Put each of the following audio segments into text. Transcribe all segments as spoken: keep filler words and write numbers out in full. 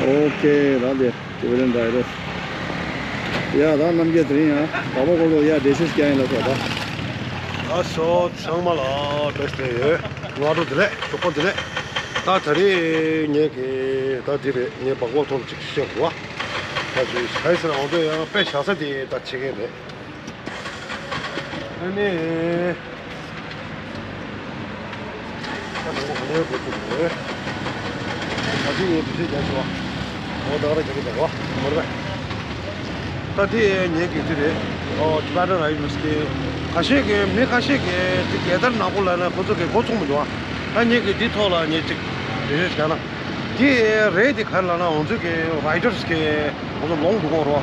ཨོ་ཁེ། ད་དེ་ཊི་བི་ལེན་ཌ་རའི་ཌར། ཡ་ད་རྣམ་རྒྱལ་དེ་རིང་ཡང་དག་པ་ཀོ་ལོ་ཡ་འགྲེལ་བཤད་རྒྱག་ཡིན་ལ་སོ་ད། ཨ་སོ་ཚང་མ་ལ་བཀྲ་ཤིས་བདེ་ལེགས། སྔ་དྲོ་བདེ་ལེགས། ཞོགས་པ་བདེ་ལེགས། ད་ད་རེས་ངས་ཀྱི་ད་འདི་རེད། ངས་སྦག་སྦག་ཐོག་ལ་ཅིག་བཤད་དགོས་པ། ད་ཅིག་ཧའི་ཟེར་ཨང་དོ་ཡང་དཔེ་བཞག་ས་དེ་ད་བྱེད་མཁན་རེད། ཨ་ནི། ད་ནང་ལ་ག་ནས་འགོ་ཚུགས་རེད། ད་ཅི་ངས་འདི་བཤད་རྒྱག་ཆོག་པ། འོ་ད་ག་ར་རྒྱག་གི་འདུག་པ། མོར་བས། ད་དེ་ངས་གི་དེ་རེད། ཨོ་ཊི་བེ་ཊན་རའི་ཌར་སི་གི་ཁ་ཤས་ཀྱི་མི་ཁ་ཤས་ཀྱི་དེ་རྒྱལ་དར་ནག་པོ་ལ་ན་ཁོ་ཚོ་གི་འགོ་ཚུགས་མི་འདུག་པ། ད་ངས་གི་འདི་ཐོག་ལ་ངས་ཅིག་འགྲེལ་བཤད་བྱས་ན། དེ་རེད། དེ་ག་རེ་ལབ་ན་ང་ཚོ་གི་རའི་ཌར་སི་གི་ང་ཚོ་ལོང་འདུག་གོ་རོ།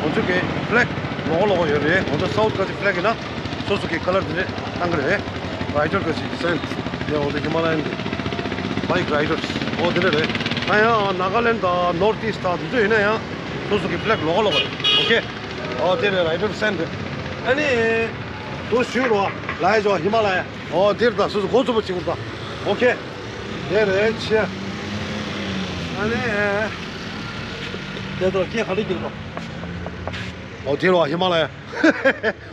ང་ཚོ་གི་ཕི་ལེག་ལོག་ལོག་ཡོད་རེད། ང་ཚོ་སའུ་ཐི་ག་ཚི་ཕི་ལེག་ཡིན་ན་སོ་སོ་གི་ཁ་ལར་དེ་འདྲ་བཏང་གི་རེད། རའི་ཌར་ག་ཚི་ཌི་ཛའིན་དེ་ང་ཚོ་ཧི་མ་ལ་ཡན་གི་བྷའིཀ་རའི་ཌར་སི་འོ་དེ་འདྲ་རེད། ད་ཡང་ནཱ་ག་ལེན་ཌ་དང་ནོར་ཐི་ཨིསྟ་དང་དེ་ཚོ་ཡིན་ན་ཡང་སོ་སོ་གི་ཕི་ལེག་ལོག་ལོག་རེད། ཨོ་ཁེ། འོ་དེ་རེད། རའི་ཌར་སི་ཌི་ཛའིན་རེད། ཨ་ནི་དུ་ཞུ་རོ་ལ་ཡ་ཇོ་ཧི་མ་ལ་ཡ། འོ་དེར་ད་སོ་སོ་འགོ་ཚུགས་པ་བྱེད་དགོས་ད། ཨོ་ཁེ། དེ་རེད་ཆེ། ཨ་ནི། དེ་ཚོ་སྐད་ག་འདྲ་གྱིན་ནོ། ཨོ་དེ་རུ་ཧི་མ་ལ་ཡ།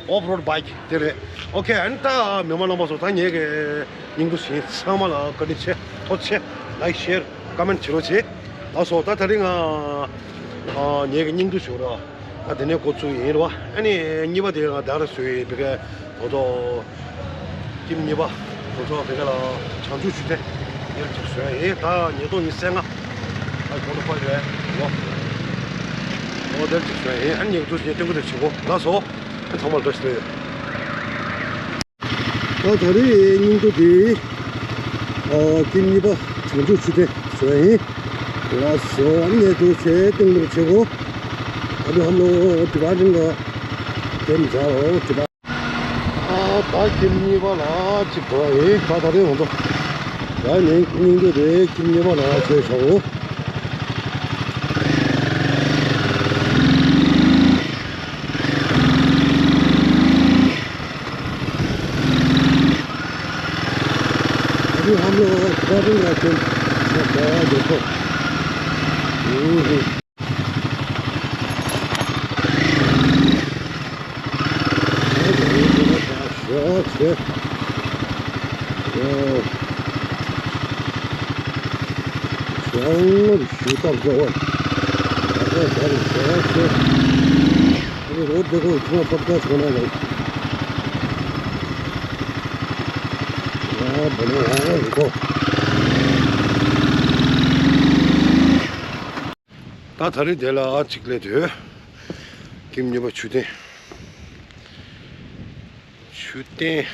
ཨོཕ་རོཌ་བྷའིཀ་དེ་རེད། ཨོ་ཁེ། ཨ་ནི་ད་མི་མང་རྣམ་པ་ཚོ་ད་ངེད་ཀྱི་སྙིང་བསྡུས་ཤིག་ཚང་མ་ལ་བཀའ་དྲིན་ཆེ། ཐུགས་རྗེ་ཆེ། ལའིཀ་ཤེར་ཀོ་མེན་བྱེད་རོགས་བྱེད། ལགས་སོ། ད་དེ་རིང་ང་ངེད་ཀྱི་སྙིང་བསྡུས་ཞུ་ར། ད་དེ་ནས་འགོ་ཚུགས་ཡིན་རེད་བ། ཨ་ནི་གཉིས་པ་དེ་ང་ད་ར་བཟོས་ཡིན། བི་ཀའི་ང་ཚོ་ཀིམ་གཉིས་པ་ང་ཚོ་བི་ཀའི་ལ་བྱང་ཆུབ་མཆོད་རྟེན་དེར་ཅིག་བཟོས་ཡིན། ད་ཉིས་སྟོང་ཉི་ཤུ་རྩ་ལྔ་ཨ་གོང་དུ་ཕར་ཡོད་ལོ། འོ་དེར་ཅིག་བཟོས་ཡིན། ཨ་ནི་ངས་དུས་ངས་སྟོན་གི་དེ་བྱེད་གོ། ལགས་སོ། ཨ་ཚང་མ་ལ་བཀྲ་ཤིས་བདེ་ལེགས། ད་ད་རེས་སྙིང་བསྡུས་དེ། ཨ་ཀིམ་གཉིས་པ་བྱང་ཆུབ་མཆོད་རྟེན་བཟོས་ཡིན། ལགས་སོ། ཨ་ནི་ངས་དུས་ཚོད་སྟོན་གི་བྱེད་གོ། ཨ་ནི་ཧམ་ལོ་ཏི་བ་ཏིན་ག་དེ་མི་ཚར་རོ་ཏི་བ། ཨ་ད་ཀིམ་གཉིས་པ་ལ་ཅིག་འགྲོ་ཡིན། ད་ད་རེས་ང་ཚོ་ད་ནས་སྙིང་བསྡུས་དེ་ཀིམ་གཉིས་པ་ལ་བྱས་ཆོག་གོ། ཨ་ནི་ཧམ་ལོ་ད་རུང་ཡར་ཐོན་ད་ད་འགྲོ་ཐོག་ཨུ་ཧུ། ཞོགས་ཆེ། ཞོགས་ཞུ་སྟངས་འགྲོ་བ། ད་ལྟ་ད་རུང་ཞོགས་ཆེ། ཨ་ནི་རོ་དེ་གོ་ཁྱོད་ཕར་ལྟ་ཆོག་ན་རེད། ཡ་འདི་ནས་ཡང་འགྲོ། ད་ད་རེས་དེ་ལ་ཨ་གཅིག་སླེབས་དུས། ཀིམ་གཉིས་པ་མཆོད་རྟེན། མཆོད་རྟེན།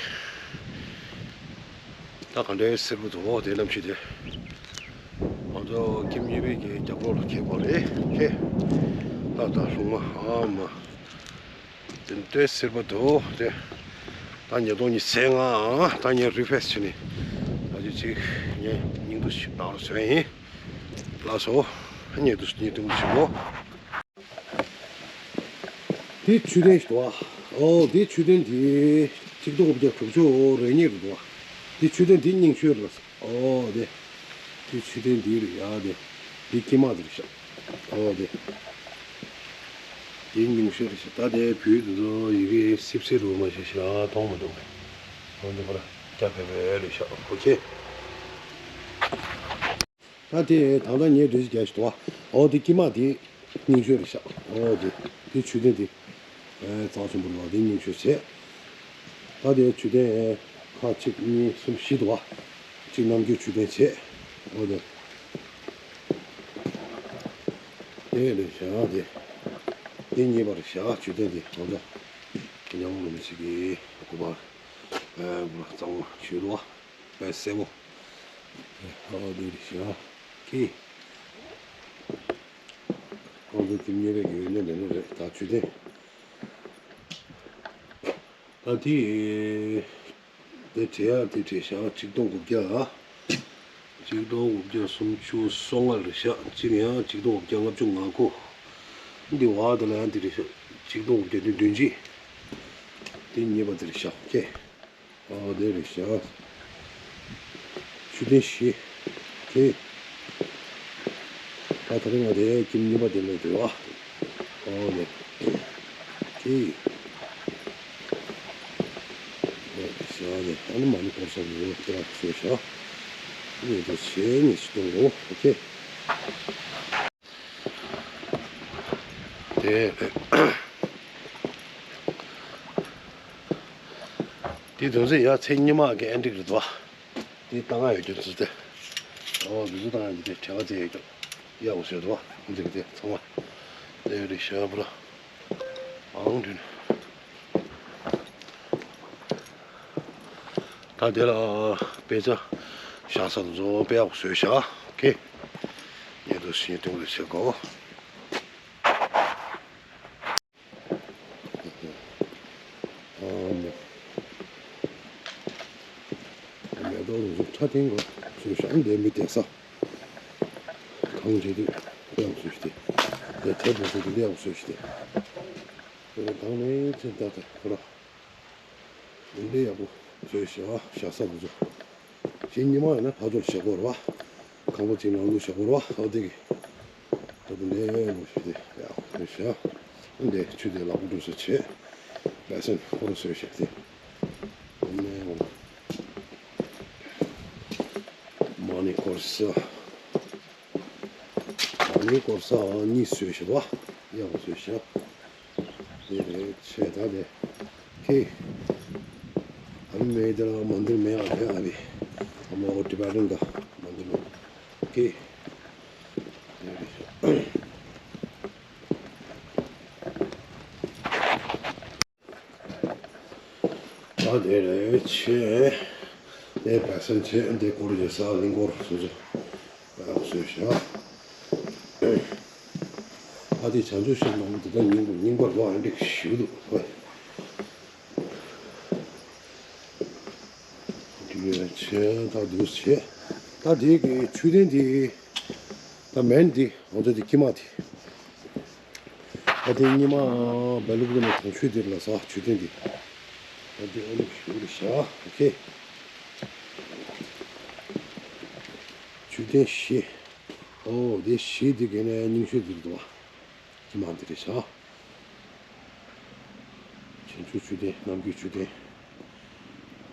ད་ག་འདྲའི་སེར་པོ་འདུག་འོ་དེ་གནམ་གཤིས་དེ། ང་ཚོ་ཀིམ་གཉིས་པའི་གི་རྒྱབ་ལོགས་ལ་ཁེལ་བ་རེད་ཁེ། ད་ད་ལྷུང་མ་ཨ་མ། དེ་འདྲའི་སེར་པོ་འདུག་དེ། ད་ཉིས་སྟོང་ཉི་ཤུ་རྩ་ལྔ་ཨ་ད་ངས་རི་ཕེས་བྱས་ནས། ད་ཅི་ཅིག་ངས་སྙིང་བསྡུས་ཤིག་བཏང་རུ་བཟོས་ཡིན། ལགས་སོ། ཉེ་དུ་ཉེ་དུ་མི་ཞིག་གོ། འདི་མཆོད་རྟེན་ཞིག་འདུག་བ། ཨོ་འདི་མཆོད་རྟེན་འདི་གཅིག་སྟོང་དགུ་བརྒྱ་དྲུག་ཅུ་རེ་གཉིས་རེད་འདུག་བ། འདི་མཆོད་རྟེན་འདི་རྙིང་ཤོས་རེད། ཨོ་འདི། འདི་མཆོད་རྟེན་འདི་རེད་ཡ་འདི། འདི་སྐྱེས་མ་འདི་རེད་ཤག་ཨོ་འདི། འདི་རྙིང་ཤོས་རེད་ཤག་ད་དེ་བོད་དེ་ཚོ་ཡི་གེ་སིབ་སིབ་རུ་མ་ཤེས་ཤག་མཐོང་མི་འདུག་ཨོ་འདི་པར་སྐྱ་བེ་བེ་རེད་ཤག་ཨོ་ཁེ། ད་དེ་ད་ལྟ་ངས་འགྲེལ་བཤད་རྒྱག་ཞིག་འདུག་བ། ཨོ་དེ་དཀྱིལ་མ་དེ་རྙིང་ཤོས་རེད་ཤག་ཨོ་དེ་དེ་མཆོད་རྟེན་དེ་ཨེ་རྩ་ཆེན་པོ་རེད་བ། དེ་རྙིང་ཤོས་བྱས། ད་དེ་མཆོད་རྟེན་ཁག་གཅིག་གཉིས་གསུམ་བཞི་འདུག་བ། གཅིག་ནམ་རྒྱུན་མཆོད་རྟེན་བྱས། ཨོ་དེ་དེ་རེད་ཤག་དེ་དེ་གཉིས་པ་རེད་ཤག་མཆོད་རྟེན་དེ་ང་ཚོ་ཉམས་མྱོང་མི་ཞིག་གིས་སྐུ་པར་ཨེ་སྐུ་པར་གཙང་མ་ཞུས་འདུག་བ། ཨེ་གསལ་པོ། ཨོ་དེ་རེད་ཤག་ཀི། ཁོང་ཚོ་ཀིམ་གཉིས་པའི་གི་ཡོན་ཏན་ལས་ནི་རེད་ད་མཆོད་རྟེན། ད་དེ་དེ་བྲིས་ཡ་དེ་བྲིས་ཤག་གཅིག་སྟོང་དགུ་བརྒྱ། གཅིག་སྟོང་དགུ་བརྒྱ་སུམ་ཅུ་སོ་ལྔ་རེད་ཤག་གཅིག་ཡང་གཅིག་སྟོང་དགུ་བརྒྱ་ལྔ་བཅུ་ང་དགུ། འདི་བ་དེ་ལ་ཡང་དེ་རེད་ཤག་གཅིག་སྟོང་དགུ་བརྒྱ་བདུན་བདུན་གཅིག་དེ་གཉིས་པ་དེ་རེད་ཤག་ཀེ། ཨ་དེ་རེད་ཤག་མཆོད་རྟེན་བཞི། ཀེ། ད་རིང་ང་དེ་ཁྱིམ་གཉིས་པ་དེ་ལ་འགྲོ་བ། ཨོ་ལེ། ཁྱི། ཨོ་ཤ་ལེ། ཨ་ནི་མ་ཎི་བསྐོར་ས་ནས་ཡོད་ཀྱང་བཟོས་ཤག་ངས་དེ་བྱས་ནས་ཅི་གཏོང་རོགས། ཨོ་ཁེ། དེ་རེད། དེ་དོན་ཚན་ཡ་ཚེ་ཉི་མ་གི་ཨེན་ཊིག་རེད་དོ། དེ་བཏང་ཡ་ཡོད་རྒྱུ་ཚོད་དེ། ཨོ་དེ་ཚོ་བཏང་ཡ་འདི་དེ་བྲེལ་བ་ཙེ་ཡོད་རྒྱུ། ཡག་པོ་བཟོས་འདུག་བ། འདི་གི་དེ་ཚང་མ། དེ་རེད་ཤག་པོ་ར། ཨང་དུ་ནི། ད་དེ་ལ་དཔེ་ཆ་བཞག་ས་དེ་ཚོ་དཔེ་ཡག་པོ་བཟོས་ཤག་ཨོ་ཁེ། ཉེ་དུ་ཤིང་སྟོན་ལ་བྱེད་དགོ། ཨ་མ། མེ་ཏོག་རུ་ཁྲ་ཐིང་གོ་ཚུལ་ཤང་འདས་མི་དེ་ས། གང་བྱེད་དུས་ཡག་ཚུལ་ཞིག་སྟེ། དེ་ཐད་དུ་ཚུལ་དུ་ཡག་ཚུལ་ཞིག་སྟེ། དེ་ནས་དང་ནས་ཚེ་ད་ལྟ་ཁོ་ར། འདི་ཡག་པོ་བཟོས་ཤག་བཞག་ས་དེ་ཚོ། ཞིང་ཉི་མ་ཡིན་ན་ཕ་ཚོར་བཞག་དགོས་རེད་བ། ཁང་པ་གཅིག་ནང་དུ་བཞག་དགོས་རེད་བ། ཨོ་དེ་གི། ད་དུང་ལས་མོ་ཞིག་དེ་ཡག་པོ་བྱས། འདི་ཆུ་དེ་ལག་པ་འགྲོ་ས་བྱས། བལ་སེམས་ཁོ་རང་བཟོས་བཞག་སྟེ། ནས་མ་ཎི་བསྐོར་ས། མ་ཎི་བསྐོར་ས་གཉིས་བཟོས་བཞག་བ། ཡག་པོ་བཟོས་བཞག་དེ་རེད་ཆེ་ད་དེ། ཁེ། ཨ་མི་མེད་དེ་ལ་མ་འདིར་མེད་ཨ་དེ་ཨ་བི། ཨ་མ་འོ་ཏི་བ་རིང་ག་མ་འདིར་མེད། ཁེ། དེ་རེད། ད་དེ་རེད་ཆེ། དེ་བལ་སེམས་ཆེ་འདི་སྐོར་ཡོད་ས་གླིང་སྐོར་སོ་སོ། བཟོས་ཤག་ཨ་དེ་བྱང་ཆུབ་ཤིང་ནང་དེ་དག་རྙིང་པ་རྙིང་པ་ལོ་ཨ་འདྲེ་ཞིག་འདུག་ཧོ། དེ་ཆེ་ད་འདུག་ཆེ། ད་དེ་གི་མཆོད་རྟེན་དེ་ད་མེན་དེ་ང་ཚོ་དེ་ཀྱི་མ་དེ། ད་དེ་ཉི་མ་བལ་ལུག་ནས་དང་ཆོས་དེ་ལ་ཟ་མཆོད་རྟེན་དེ། ད་དེ་ཨ་ནི་ཞིག་རེད་ཤག་ཨོ་ཁེ། མཆོད་རྟེན་བཞི། ཨོ་དེ་བཞི་དེ་ག་ནས་རྙིང་ཤོས་དེ་རེད་དོ། ཅི་མ་འདི་རེད་ཤག་བྱང་ཆུབ་མཆོད་རྟེན་ནམ་རྒྱུན་མཆོད་རྟེན།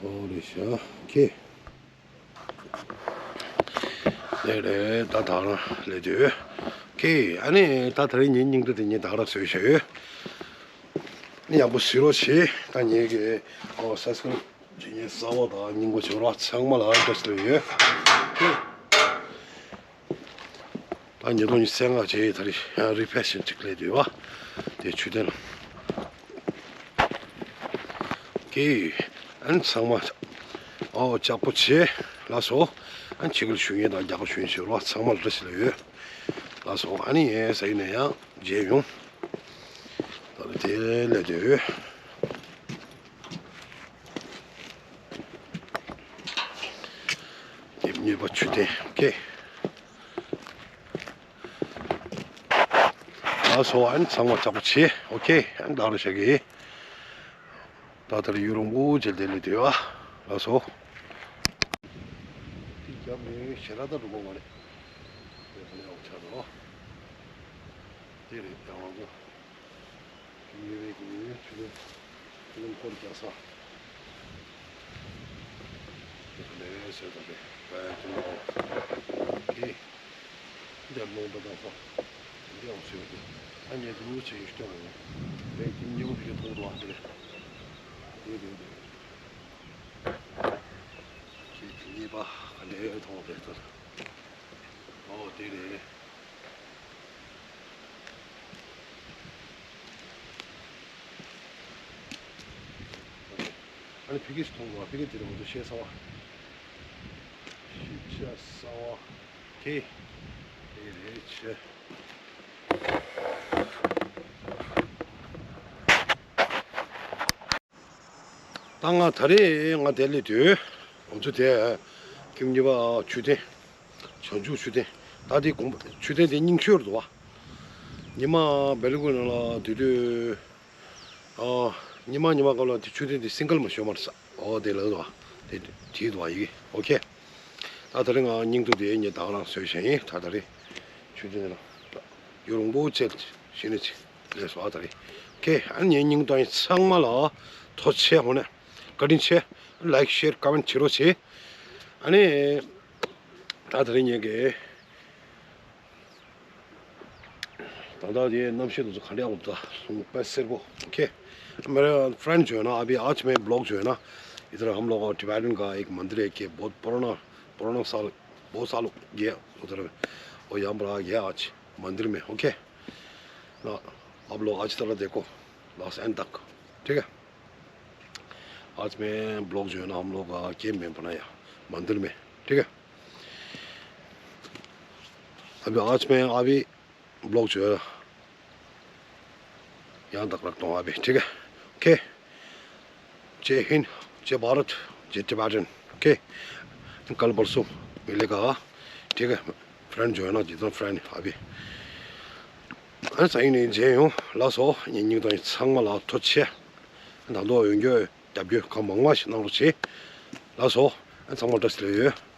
ཨོ་རེད་ཤག་ཁེ། ལེ་རེད་ད་ད་རང་ལེ་དུས། ཁེ་ཨ་ནི་ད་ད་རིང་ཉིན་སྙིང་དུ་དེ་ཉིན་ད་རང་བཟོས་བཞག་ཡོད། ནི་ཡག་པོ་ཞིག་རོགས་བྱེད་ད་ངེད་ཀྱི་ཨོ་ས་སྐུལ། ཇི་སྙེད་གསར་པ་དང་སྙིང་པོ་བྱོས་རོགས་ཚང་མ་ལ་བཀྲ་ཤིས་བདེ་ལེགས་ཡོད། ད་ཉིས་སྟོང་ཉི་ཤུ་རྩ་ལྔ་བྱས་ད་རེས་རི་ཕེ་ཤན་ཅིག་ལས་དུས་བ། དེ་ཆུ་ལྡན། ཀེ། ཨན་ཚང་མ། ཨོ་ལྕགས་པོ་བྱས། ལགས་སོ། ཨན་ཆི་གིལ་ཞུ་ཡིན་དང་རྒྱ་གར་ཞུ་ཡིན་བྱོས་རོགས་ཚང་མ་ལ་བཀྲ་ཤིས་བདེ་ལེགས་ཡོད། ལགས་སོ་ཨ་ནི་ཡིན་ས་ཡིན་ན་ཡང་མཇལ་ཡོང་། ད་རེས་དེ་ལས་དུས། དེབ་གཉེར་པ་མཆོད་རྟེན་ཀེ། ལགས་སོ་ཨན་ཚང་མ་ཚགས་པོ་བྱེད་ཨོ་ཁེ་ཨན་བདག་རུ་བཞག་གི། ད་ལྟར་ཡུལ་རོང་པོ་བྱེད་དེ་ལས་དེ་བ་ལགས་སོ། དེ་རྒྱབ་ནས་ཞེ་དྲག་ད་འགྲོ་གི་མ་རེད། དེ་ཁ་ནས་ཨོ་ཆགས་འགྲོ། དེ་རེད་ཡང་ལགས་སོ། ཉེ་བའི་གི་ཆུ་ལེན་ཆུ་ལེན་འཁོར་རྒྱག་ས། དེ་ལས་ཟེར་ད་རེད་བའི་ཀུན་སློང་། དེ་འདིར་ལུང་པ་དང་ས། འདི་ཡང་ཟེར་དེ་ཨ་ཉེ་དུ་ཆེ་ཡོད་སྐྱོང་ཡོད། བའི་ཀུན་སྙིང་དེ་གི་མཐོང་འགྲོ་བ་འདི་རེད། དེ་རེད་དེ། ཁྱེད་ཀྱི་གཉིས་པ་ག་འདྲའི་མཐོང་རེད་ད། ཨོ་དེ་རེད། ཨ་ནི་ཕི་གེ་ཞིག་མཐོང་དགོས། ཕི་གེ་དེ་རེད་ང་ཚོ་ཤེས་ས་བ། ཤེས་བྱ་ས་བ། དེ། དེ་རེད་ཆེ། ད་ང་ད་རེས་ང་དེ་ལས་དུས། ང་ཚོ་དེ། ཁྱིམ་གཉིས་པ་མཆོད་རྟེན། བྱང་ཆུབ་མཆོད་རྟེན། ད་དེ་དགོན་པ་མཆོད་རྟེན་དེ་རྙིང་ཤོས་རེད་འདུག་བ། ཉི་མ་བལ་ཀུ་ནང་ལ་དུས་དུས། ཨ། ཉི་མ་ཉི་མ་སྐབས་ལ་དེ་མཆོད་རྟེན་དེ་སིང་གལ་མ་ཤོར་མར་ས། ཨོ་དེ་ལ་འདུག་བ། དེ་དེ་འདུག་བ་ཡི་གེ་ཨོ་ཁེ། ད་ད་རེས་ང་རྙིང་དུ་དེ་ཉི་ད་ག་རང་བཟོས་བཞག་ཡིན་ད་ད་རེས། ཆུ་ཆེན་ལ་ཡུ་རོང་པོ་ཆེ་ཤི་ནི་ཆེ་ལས་སོ་ཨ་ད་རེ། ཁེ་ཨ་ནི་ཉིང་དང་ཚང་མ་ལ་ཐོ་ཆེ་ཧོ་ནས་བཀའ་དྲིན་ཆེ། ལའིག་ཤེར་ཀ་མེན་བྱེད་རོགས་བྱེད། ཨ་ནི་ད་ད་རེ་ཉེ་གེ་ད་ད་དེ་གནམ་གཤིས་དུ་ག་འདྲ་འོང་ད་ལུང་པ་སེར་པོ། ཁེ་मेरा फ्रेंड जो है ना, अभी आज मैं ब्लॉग जो है ना, इधर हम लोग टिबेटन का एक मंदिर है कि बहुत पुराना पुराना साल बहुत साल गया उधर। वो यहाँ पर आ गया आज मंदिर में। ओके ना, आप लोग आज तरह देखो लास्ट एंड तक। ठीक है, आज मैं ब्लॉग जो है ना हम लोग गेम में बनाया मंदिर में। ठीक है, अभी आज मैं अभी ब्लॉग जो है यहाँ तक रखता हूँ अभी। ठीक है, ओके, जय हिंद, जय भारत, जय टिबेटन। ओके, कल परसों मिलेगा। ठीक है, फ्रेंड जो है ना, जितना फ्रेंड अभी ཨ་ནི་ས་ཡིན་ནི་མཇལ་ཡོང་། ལགས་སོ། ཉིན་ཉིན་དང་ཚང་མ་ལ་ཐུགས་རྗེ་ཆེ། ད་དུང་ཡོང་རྒྱུ་རྒྱབ་སྐྱོར་གང་མང་མང་ཞིག་གནང་རོགས་བྱེད། ལགས་སོ། ཨ་ཚང་མ་བཀྲ་ཤིས་བདེ་ལེགས་ཡོད།